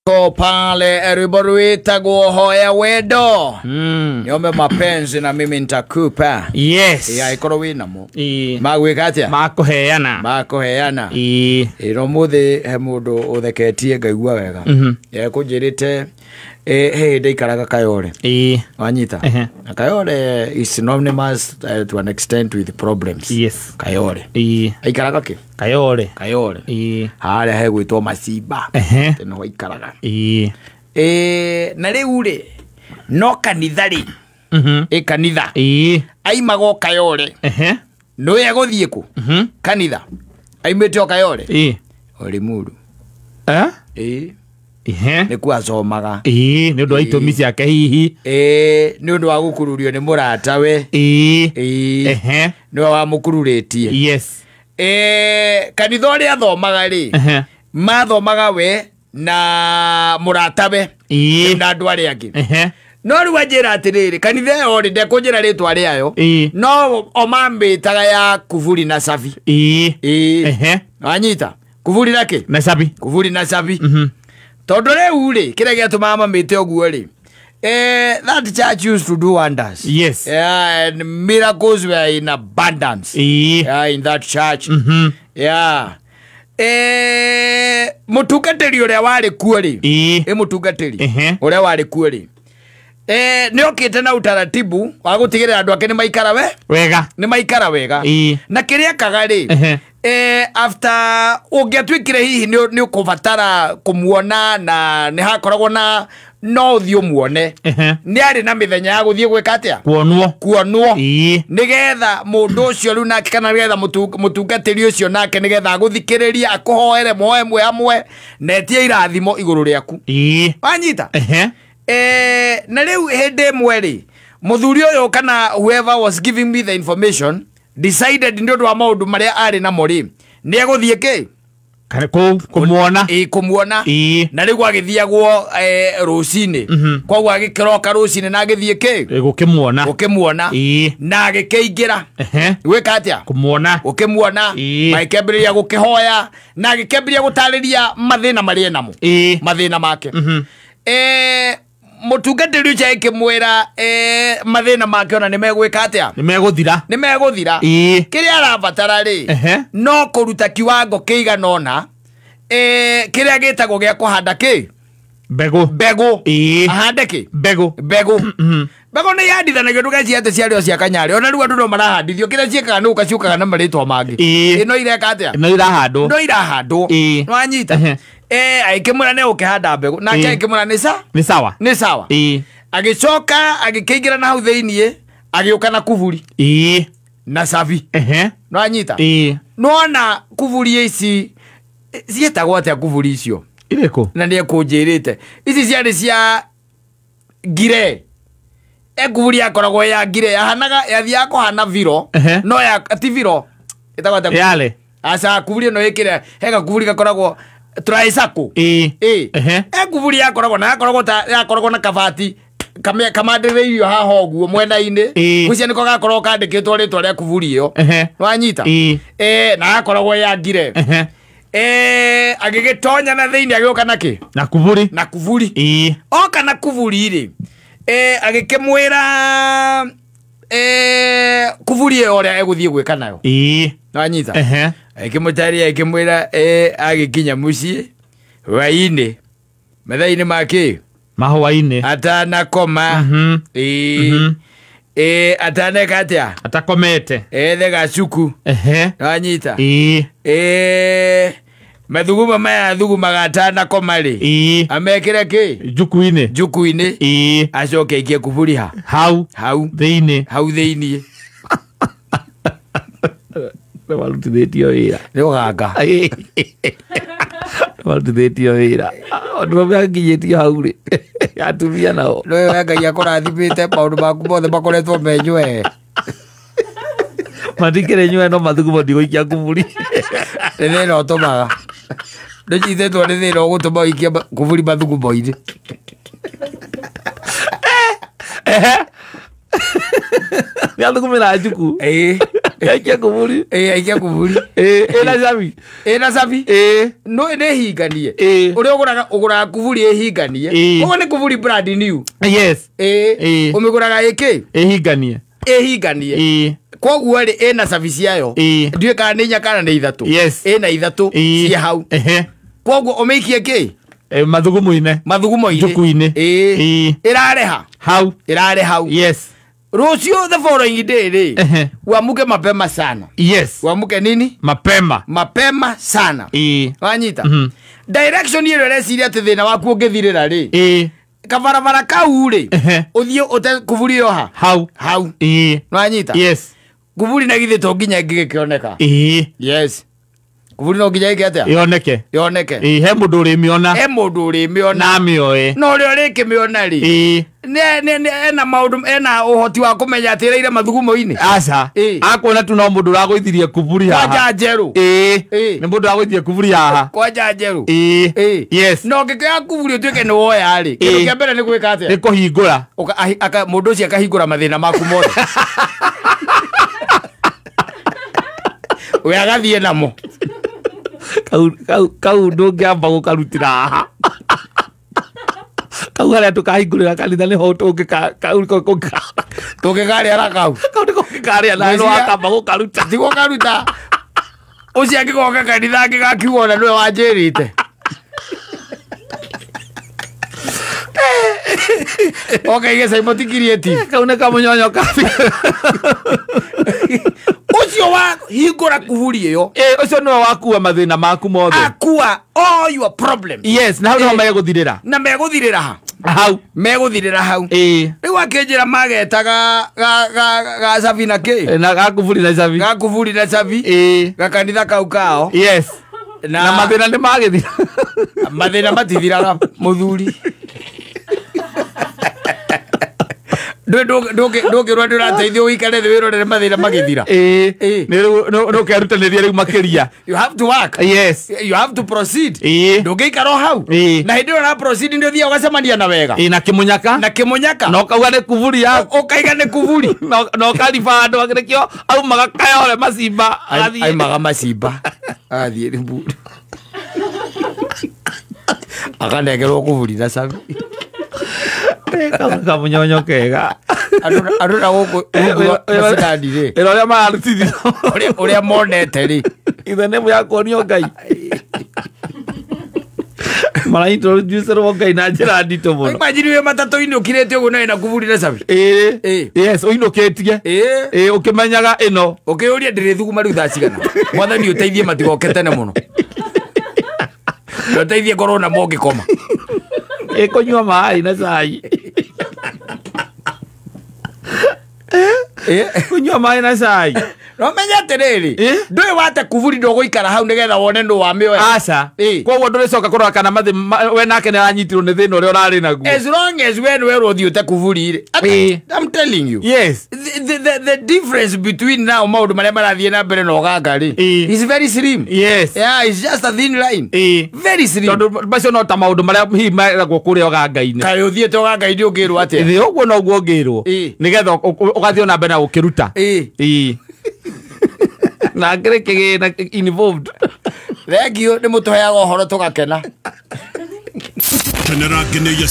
Ko pale rwimbo rwitagwo Hoya Wendo. Niombe mapenzi na mimi nitakupa. Yes. Ya ikorwo wĩnamo. Ĩĩ. Magwĩka atĩa? Makũheana. Makũheana. Ĩĩ. Ĩno mũthĩ he mũndũ ũtheketie ngaigua wega. Ekũnjĩrĩte he hĩndĩ aikaraga Kayole. Ĩĩ. Wanyita? Ehe. Na Kayole is synonymous to an extent with problems. Yes. Kayole. Ĩĩ. Aikaraga kĩ? Kayole. Kayole. Ĩĩ. Harĩa hegwĩtwo Macimba. Ehe. Nĩho aikaraga. Ĩĩ. Na rĩu rĩ no kanitha rĩ ĩ kanitha Ĩĩ. aimaga o Kayole. Ehe. Nĩwe egũthiĩ kũ? Kanitha aimĩte o Kayole. Ĩĩ. O Limuru. Eh? Ĩĩ. Ehe. Nĩkuo acomaga. Ĩĩ, nĩ ũndũ wa itũmi ciake hihi. Ĩĩ, nĩ ũndũ wa gũkururio nĩ mũratawe. Ĩĩ. Ĩĩ. Ehe. Nĩwe wamũkururĩtie. Yes. Ĩĩ, kanitha ũrĩa athomaga rĩ Ehe. mathomaga we na mũratawe Ĩĩ. na andũ arĩa angĩ. Ehe. No rĩu anjĩra atĩrĩrĩ, kanitha ĩyo rĩ ndekũnjĩra rĩtwa rĩayo, Ĩĩ. no o mamĩtaga ya kuburi na cabi. Ĩĩ. Ĩĩ. Ehe. Wanyita? Kuburi na kĩ? Na cabi. Kuburi na cabi. Tondũ rĩu rĩ kĩrĩa gĩatũmaga mamĩte ũguo rĩ, that church used to do wonders. Yes. Yeah, and miracles were in abundance. Ĩĩ. Yeah, in that church. Yeah. Mũtungatĩri ũrĩa warĩ kuo rĩ, Ĩĩ. ĩ mũtungatĩri Ehe. ũrĩa warĩ kuo rĩ, nĩ okĩte na utaratibu wa gũtigĩrĩra andũ ake nĩ maikara we Wega. nĩ maikara wega. Ĩĩ. Na kĩrĩa ekaga rĩ, Ehe. After ũngĩatuĩkire hihi nĩ ũkũbatara kũmuona na nĩ hakoragwo na no ũthiĩ ũmuone. Ehe. Nĩ arĩ na mĩthenya ya gũthiĩ gwĩka atĩa? Kuonwo. Kuonwo. Ĩĩ. Nĩgetha mũndũ ũcio rĩu nake kana nĩgetha mũtungatĩri ũcio nake nĩgetha agũthikĩrĩrie akũhoere moe mwe hamwe na etie irathimo igũrũ rĩaku. Ĩĩ. Wanyita? Ehe. Na rĩu hĩndĩ ĩmwe rĩ mũthuri ũyũ kana whoever was giving me the information decided nĩ ũndũ wa maũndũ marĩa arĩ namo rĩ nĩ egũthiĩ kĩ? Kana kũu kũmuona. Ĩĩ, kũmuona. Ĩĩ. Na rĩu agĩthiagwo rũcinĩ. Koguo agĩkĩroka rũcinĩ na agĩthiĩ kĩ? Ĩ, gũkĩmuona. Gũkĩmuona. Ĩĩ. Na agĩkĩingĩra. Ehe. Gwĩka atĩa? Kũmuona. Gũkĩmuona. Ĩĩ. Magĩkĩambĩrĩria gũkĩhoya na agĩkĩambĩrĩria gũtarĩria mathĩna marĩa enamo. Ĩĩ. Mathĩna make. Mũtungatĩri ũcio agĩkĩmwĩra mathĩna make ona nĩ megwĩka atĩa? Nĩ megũthira. Nĩ megũthira. Ĩĩ. Kĩrĩa arabatara rĩ Ehe. no kũruta kiwango kĩigana ũna kĩrĩa gĩtagwo gĩa kũhanda kĩ? Mbegũ. Mbegũ. Ĩĩ. Ahande kĩ? Mbegũ. Mbegũ. Mbegũ nĩ ihandithanagio ndũgecirie atĩ ciarĩ o cia kanyarĩ. Ona rĩu andũ no marahandithio kĩrĩa ciĩkaga nĩ gũka ciũkaga na marĩtwa mangĩ. Ĩĩ. Ĩno ireka atĩa? No irahandwo. No irahandwo. Ĩĩ. Nĩwanyita? Ehe. Agĩkĩmwĩra nĩ ũkĩhanda mbegũ nake Ĩĩ. agĩkĩmwĩra nĩ sa? Nĩ sawa. Nĩ sawa. Ĩĩ. Agĩcoka agĩkĩingĩra na hau thĩiniĩ agĩũka na kuburi Ĩĩ. na cabi. Ehe. Nĩwanyita? Ĩĩ. Nĩwona kuburi ici ciĩtagwo atĩa kuburi icio? Irĩkũ? Na nĩ ekũnjĩrĩte ici ciarĩ cia ngire. Kuburi yakoragwo ya ngire yahanaga yathiaga kũhana viro Ehe. no ya ti viro ĩtagwo atĩa? Yale. Aca kuburi ĩno ĩkĩrĩa he gakuburi gakoragwo tricycle. Ĩĩ. Ĩĩ. Ehe. Kuburi yakoragwo na yakoragwo ta yakoragwo na kabati kamandĩrĩirio haha ũguo mwena-inĩ. Ĩĩ. Gwĩciria nĩko gakoragwo kandĩkĩtwo rĩtwa rĩa kuburi ĩyo. Ehe. Nĩwanyita? Ĩĩ. Na yakoragwo ya ngire. Ehe. Agĩgĩtonya na thĩinĩ agĩũka na kĩ? Na kuburi. Na kuburi. Ĩĩ. Oka na kuburi rĩ agĩkĩmwĩra kuburi ĩyo ũrĩa egũthiĩ gwĩka nayo. Ĩĩ. Nĩwanyita? Ehe. Agĩkĩmũtarĩria agĩkĩmwĩra agĩkinya mũciĩ hwaĩ-inĩ mathaa-inĩ ma kĩ? Mahwaĩ-inĩ. Atanakoma. Ĩĩ. Ataneka atĩa? Atakomete. Ethe gacuku. Ehe. Nĩwanyita? Ĩĩ. Mathugumo maya athugumaga atanakoma rĩ Ĩĩ. amekĩre kĩ? Njuku-inĩ. Njuku-inĩ. Ĩĩ. Acoke aikie kuburi ha? Hau. Hau. Thĩinĩ. Hau thĩiniĩ. Nĩwarutithĩtio wĩra. Nĩ ũganga. Nĩwarutithĩtio wĩra. Andũ arĩa nginyĩtio hau rĩ atumia nao. Nĩwe we Ngai akũrathimĩte maũndũ maku mothe makoretwo me nywee. Matikĩrĩ nywee no mathugumo ndigũikia kuburi. Nĩ thĩna ũtũmaga. Ndũnyitĩtwo nĩ thĩna ũgũtũma ũikie kuburi mathugumo-inĩ. Ehe. Nĩathugumĩra njuku. Ĩĩ. Aikia kuburi. Ĩĩ, aikia kuburi. Ĩĩ, ĩna cabi. Ĩna cabi. Ĩĩ. No nĩ hinganie. Ĩĩ. Ũrĩa ũgũraga kuburi ĩhinganie. Ĩĩ. Koguo nĩ kuburi brand new. Yes. Ĩĩ. Ĩĩ. Ũmĩgũraga ĩkĩ? Ĩhinganie. Ĩhinganie. Ĩĩ. Koguo rĩ, ĩna cabi ciayo. Ĩĩ. Ndiũĩ kana nĩ inya kana nĩ ithatũ. Yes. Ĩna ithatũ Ĩĩ. ciĩ hau. Ehe. Koguo ũmĩikie kĩ? Mathugumo-inĩ. Mathugumo-inĩ. Njuku-inĩ. Ĩĩ. Ĩĩ. Ĩrare ha? Hau. Ĩrare hau. Yes. Rũciũ the following day rĩ, Ehe. uamuke mapema sana. Yes. Uamuke nini? Mapema. Mapema sana. Ĩĩ. Wanyita? Mhm. Direction ĩrĩa ũreciria atĩ thĩna waku ũngĩthirĩra rĩ, Ĩĩ. kabarabara kau rĩ, Ehe. ũthiĩ ũte kuburi ĩyo ha? Hau. Hau. Ĩĩ. Nĩwanyita? Yes. Kuburi na githĩ to nginya ĩngĩgĩkĩoneka. Ĩĩ. Yes. Kuburi no nginya ĩke atĩa? Yoneke. Yoneke. Ĩĩ, he mũndũ ũrĩmĩona. He mũndũ ũrĩmĩona. Na amĩoe. Na ũrĩa ũrĩkĩmĩona rĩ, Ĩĩ. ena maũndũ, ena ũhoti wa kũmenya atĩ ĩraire mathugumo-inĩ. Aca. Ĩĩ. Akuona tu no mũndũ ũragũithirie kuburi haha. Kwanja njerũ. Ĩĩ. Ĩĩ. Nĩ mũndũ ũragũithirie kuburi haha. Kwanja njerũ. Ĩĩ. Ĩĩ. Yes. Na ũngĩkĩoya kuburi ũtuĩke nĩ woya rĩ, kĩndũ Ĩĩ. kĩa mbere nĩ gwĩka atĩa? Nĩ kũhingũra. Mũndũ ũcio akahingũra mathĩna maku mothe. We agathiĩ namo. Kau ndũngĩamba gũkarutĩra haha. Kau harĩa tũkahingũrĩra kanitha nĩho Tũngĩkarĩa na kau. Kau nĩko ũngĩkarĩa na nĩ wakamba gũkaruta. Ti gũkaruta. Ũcio angĩgoka kanitha angĩgakiuga ona nĩwe wanjĩrĩte. Okaige Simon ti creative. Kau nĩ kamũnyonyo kabi. Ũcio wa hingũra kuburi ĩyo. Ĩĩ, ũcio nĩwe wakua mathĩna maku mothe. Akua all your problems. Yes, na hau nĩho megũthirĩra. Na megũthirĩra ha? Hau. Megũthirĩra hau. Ĩĩ. Rĩu akĩnjĩra magetaga ga cabi na kĩ? Na ga kuburi na cabi. Ga kuburi na cabi. Ĩĩ. Gakanitha kau kao. Yes. Na mathĩna nĩ magĩthira. Mathĩna matithiraga mũthuri. Ndũngĩrwo nĩ ũrateithio ũikare thĩ wĩrorere mathĩna magĩthira. Ĩĩ. Nĩ ũkerutanĩria rĩu makĩria. You have to work. Yes. You have to proceed. Ĩĩ. Ndũngĩikara o hau. Ĩĩ. Na hĩndĩ ĩyo ũra proceed nĩ ũthiaga ũgacemania na wega. Ĩĩ, na kĩmũnyaka. Na kĩmũnyaka. Na ũkauga nĩ kuburi yaku. Ũkaiga nĩ kuburi. Na ũkariba andũ nĩkĩo aumaga Kayole Macimba. Aimaga Macimba. Agathiĩ Rĩmuru. Akanengerwo kuburi na cabi. Kamunyonyo kega. Andũ na gũkũ macindani rĩ. Ĩra ũrĩa mararutithio. Ũrĩa monete rĩ. Ithe nĩ ya kuonio Ngai. Maraintroducerwo Ngai na njĩra nditũ mũno. Imagine wĩ matatũ-inĩ ũkirĩte ũguo na wĩna kuburi na cabi. Ĩĩ. Yes, ũinũkĩtie. Ĩĩ. Ĩĩ, ũkĩmenyaga ĩno. Ũkĩũria ndĩrĩthuguma rĩu thaa cigana. Mwathani ũteithie matigoke tene mũno. Ũteithie ngorwo namo ngĩkoma. Ĩĩ, kũnyua maĩ na cai. Kũnyua maĩ na cai. No menya atĩrĩrĩ, ndũĩ wate kuburi ndũgũikara hau nĩgetha wone nũ wamĩoya. Aca. Koguo ndũrĩcoka kũrora kana we nake nĩ aranyitirwo nĩ thĩna ũrĩa ũrarĩ naguo. As long as we nĩwe ũthiĩ ũte kuburi rĩ. I'm telling you. Yes. The difference between now maũndũ marĩa marathiĩ na mbere na ũganga rĩ is very slim. Yes. Yeah, it's just a thin line. Very slim. Tondũ macio no ta maũndũ marĩa hihi meragwo kũrĩa ũganga-inĩ. Kaĩ ũthiĩte ũganga-inĩ ũngĩrwo atĩa? Ĩĩ, ũguo noguo ũngĩrwo. Nĩgetha ũgathiĩ na mbere na gũkĩruta. Ĩĩ. Na ngĩrĩ kĩgĩna involved. Thank you, nĩ mũtũheaga ũhoro tũgakena. Kenera ngeneia.